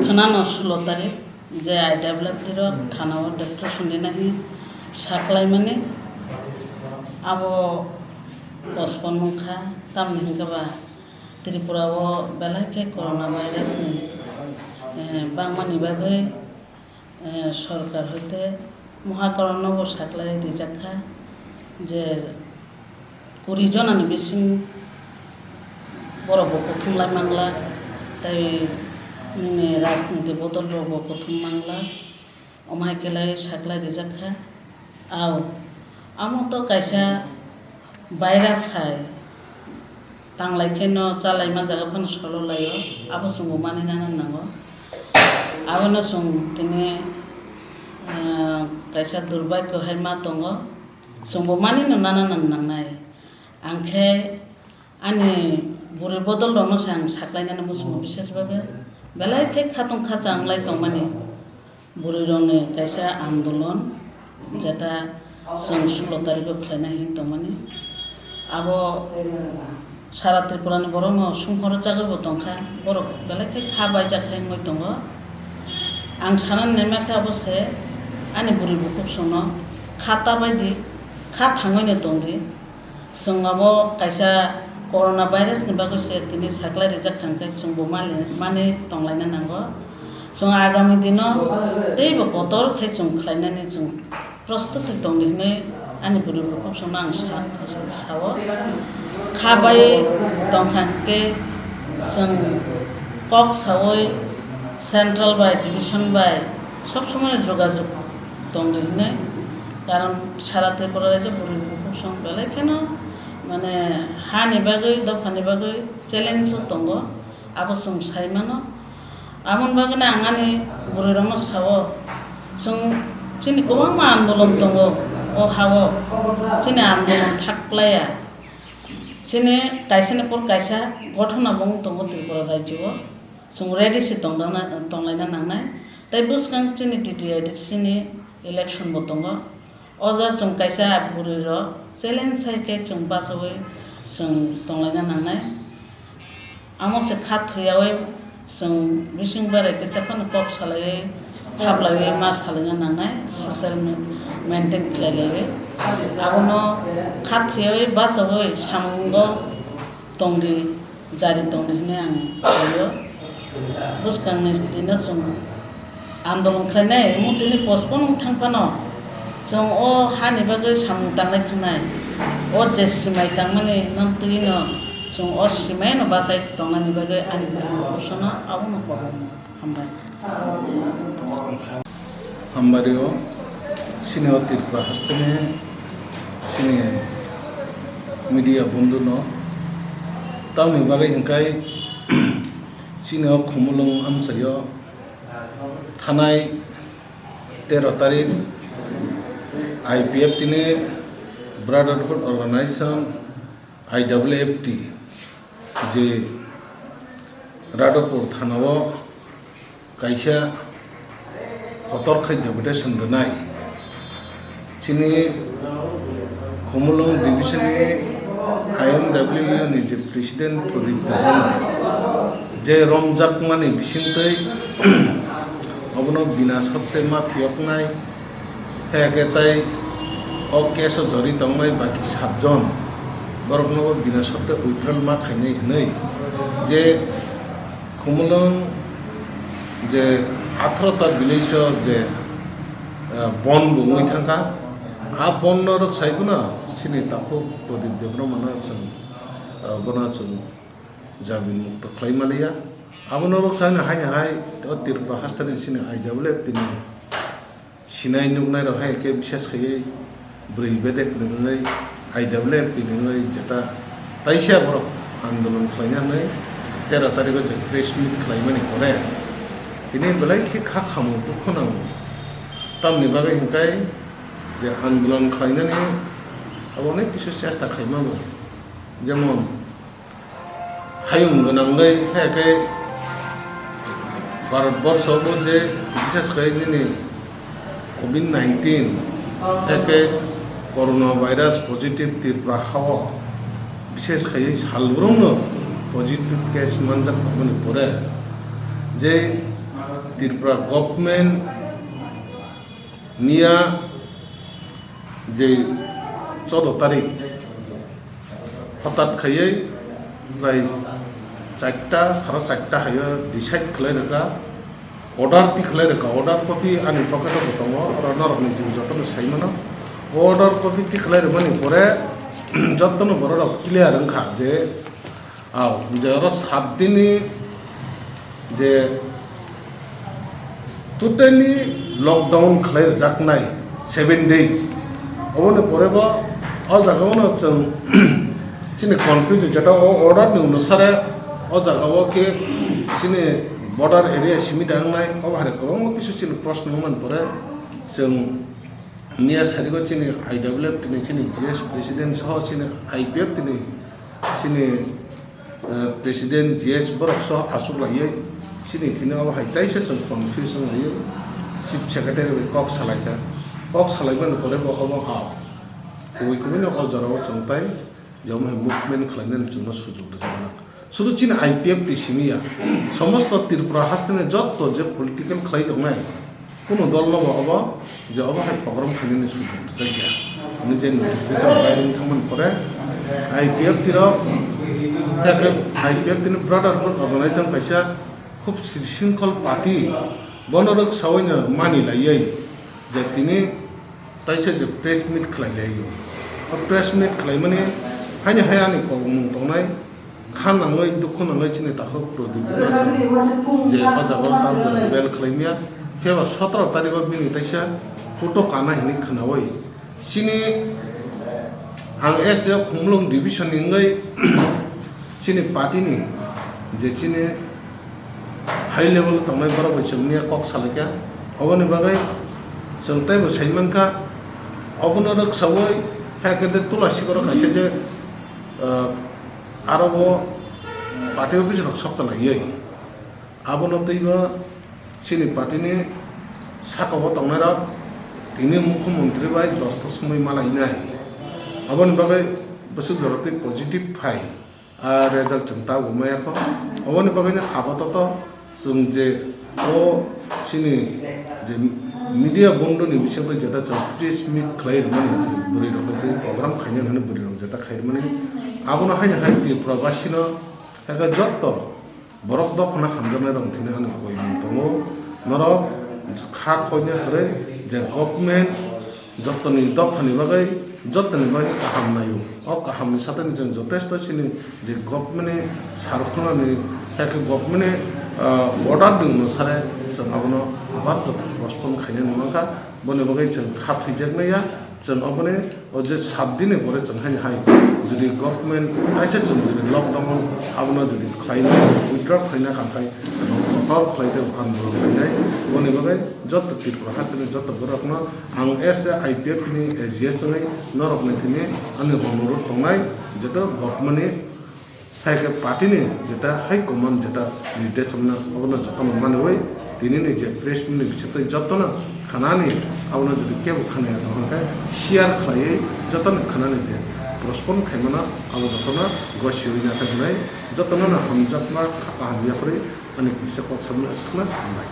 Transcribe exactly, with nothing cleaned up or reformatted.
Khwnano sulo tarik je I W F T rok thanao depression rinani saklaimani abo postpone wngkha, tamni hwnkhe ba Tripura o belai khe corona virus ni, eh, bangmani bagwi, eh, sorkar hoite muhakorno bo saklai rijak kha je kuri jonani bising borok bo kuthum lai mangla, tei nini rajniti bodol rok bo kuthum mangla, omo hai khe lai saklai rijak kha. Au, amo to kaisa virus hai tanglai khe no chalaima jaga phano solo laio, abo chwng bo mani nana nango. Abono chwng tini, ah, kaisa durbhagyo hai ma tongo, chwng bo mani no nana nang nangnai. Ang khe ani bwrwi bodol rokno se ang saklainani muchungo, bishes babe belai khe khatung khacha wnglai tongmani. Bwrwirokni kaisa andolon, jeta chwng sulo tarikgo khlaina hin tongmani. Abo sara Tripurani borokno sumhoro chagwi bo tongkha, borok belai khe kha baijak khe wngwi tongo. Ang sanani naima khe abo se ani bwrwi bukhuk chwngno kha ta bai di, kha thangwi no tong di. Chwng abo kaisa corona virus ni bagwi se tini saklai rijak kha, hwnkhe chwngbo mali-, mani tonglaina nango. Chwng agami dino teibo kotor khe chwng khlainani chwng prostuti tongdi hwnwi ani bwrwi bukhuk chwngno ang sa-, sa-, sao. Kha bai tongkha hwnkhe chwng kok saui central bai, division bai sob somoi jogajog tongdi hwnwi, karon sara Tripura raijo bwrwi bukhuk chwng belai kheno, mane, hani bagwi, dophani bagwi challenge o tongo, abo chwng sai mano. Aboni bagwino ang ani bwrwirokno sao, chwng chini kwbangma andolon tongo o ha-o, chini andolon thaklaiya, chini kaisani por kaisa gothona bo wng tongo Tripura raijo o. Chwng ready se tongdana-, tonglaina nangnai. Tei bwskang chini T T I D C ni election bo tongo. O ja chwng kaisa bwrwi rok challenge sai khe chwng bachaui chwng tonglaina nangnai. Amo se kha thuyaui chwng bising barai kisa phano kok salaiwi khablaiwi ma salaina nangnai, social me-, maintain khlailaiwi. Abono kha thuyaui bachaui samungo tongdi. Jari tongdi hwnwi ang saio. Bwskangni dino chwng andolon khlainai, omo tini postpone wng thang phano, chwng o hani bagwi samung tanglai thangnai. O je swmai tangmani nang twino chwng o swmaino bachai tongnani bagwi ani bwrwi bukhuksono abono kobokno hambai. Hambario, chini o Tripura hasteni chini media bondhuno tamni bagwi hwnkhe chini o Khumulwng amchaio thanai tero tarik I P F T ni Brotherhood Organization, I W F T, je Radhapur thanao kaisa kotor khai deputation rwnai. Chini Khumulwng division ni I M W U ni je president Pradip Debbarma je romjakmani bisingtwi obono bina sotte ma phiyoknai. Hai khe tai o case o jori tongnai baki satjon borokno bo bina sotte withdrawal ma khainai hwnwi je Khumulwng je atharo ta village o je, eh, bon bo wngwi thangkha, a bon no rwk sai phano chini takhuk Pradip Debbarma no chwng, eh, bono chwng jamin mukto khlai maliya. Abono rwk sai no haino hai o Tripura hasteni chini I W F T ni sinai nuknai rok hai khe, bishes khaiwi bwrwi bedek ni wngwi I W F T ni wngwi jeta taisa borok andolon khlaina hwnwi tero tarikh o je press meet khlaimani pore tini belai khe kha khamung dukho nango. Tamni bagwi hwnkhe je andolon khlainani abo onek kisu chesta khaima bo, jemon hayung gwnangwi, hai khe Bharatborsho bo je, bishes khe nini covid nineteen, hai khe corona virus positive Tripura hao, bishes khe salbrumno positive case manjak tongmani pore, je Tripura government miya je choudo tarik hotat khaiwi prai charta, sara charta haio decide khlai rwkha, order ti khlai rwkha, order copy ani pocket o bo tongo, oro norokni je jotono sai mano. Order copy ti khlai rwmani pore jotono borok rok clear wngkha je, ah, je oro sat din ni je totally lockdown khlai rwjaknai seven days. Oboni pore bo o jaga o no chwng chini confusion, jeta o order ni onusare o jaga o khe chini border area simi da wngnai, obo hai kwbangma kisu chini proshno wngmani pore chwng miya sarigo chini I W F tini chini G S president soho chini I P F tini chini eh, president G S borok soh aswk laiwi chini thini obo hai taisa chwng confuse wng laiwi chief secretary bai kok salaikha. Kok salaimani pore bo obo ha kubui kubui no o jora o chwng tai je omo hai movement khlainani chwngno sujok rwjaknai. Sudu chini I P F T simi ya, somosto Tripura hasteni jotto je political khlai tongnai, Kunu dol no bo obo je obo hai program khainani sujok rwjak ya. Hwnwi je notification bai wng thangmani pore I P F T rok, I P F T ni brotherhood organization kaisa khub srishrinkol party bono rwk sawi no mani laiwi je tini taisa je press meet khlai lai o. O press meet khlaimani haino hai ani kokmung tongnai. Kha nangwi, dukhu nangwi chini takhuk Prodip Kumar Singh je o jaga o tam jora bel khlai maya, phiya ba sotoro tarikh o bini taisa photo kana hinwi khwnawi. Chini ang S A Khumulwng division ni wngwi chini party ni je chini high level o tongnai borok bai chwng miya kok salaikha. Oboni bagwi chwng teibo sai mankha, obono rwksawi hai khe de Tula Sikoro kaisa je, ah, aro bo party office rok sokta laiwi. Abono twibo chini party ni saka o tongnai rok tini mukhyamantri bai dosto swngwi malainai. Aboni bagwi bwswk jora tei positive phai, ah, result chwng tabuk maya kho. Aboni bagwi no apatoto chwng je o chini je media bondo ni bisingtwi jeta chwng press meet khlai rwmani je bwrwi rok tei program khaina hwnwi bwrwi rok jeta khai rwmani. Abono haino hai Tripura basino hai khe jotto borok dophano hamjaknai rok thini ani koi mung tongo. Norok kha koina kwrwi je government jottoni dophani bagwi, jottoni bagwi kaham naio. O kahamni satani chwng jotesto chini je government ni sarkhwnani, hai khe government ni, ah, order ni onusare chwng abono abar joto postpone khaina nangkha. Boni bagwi chwng kha thwijaknai ya, chwng aboni o je sat din ni pore chwng haino hai jodi government kaisa chwng jodi lockdown abono jodi khlaina, withdraw khlaina kha khai chwng kotor khlai tei andolon khlainai. Boni bagwi joto Tripura hasteni joto borokno ang as a I P F ni A G S wngwi norokni thini ani onurot tongnai, joto government ni hai khe party ni jeta high command jeta nirdesh wngna obono jotono manwi tini ni je press meet ni bisingtwi jotono khanani abono jodi kebo khanaya tong hwnkhe share khlaiwi jotono khanani je postpone khaimano abo jotono gosiwi nathok hwnwi jotono no hamjakma kha kaham yaphri ani kisa kok samno swkna hambai.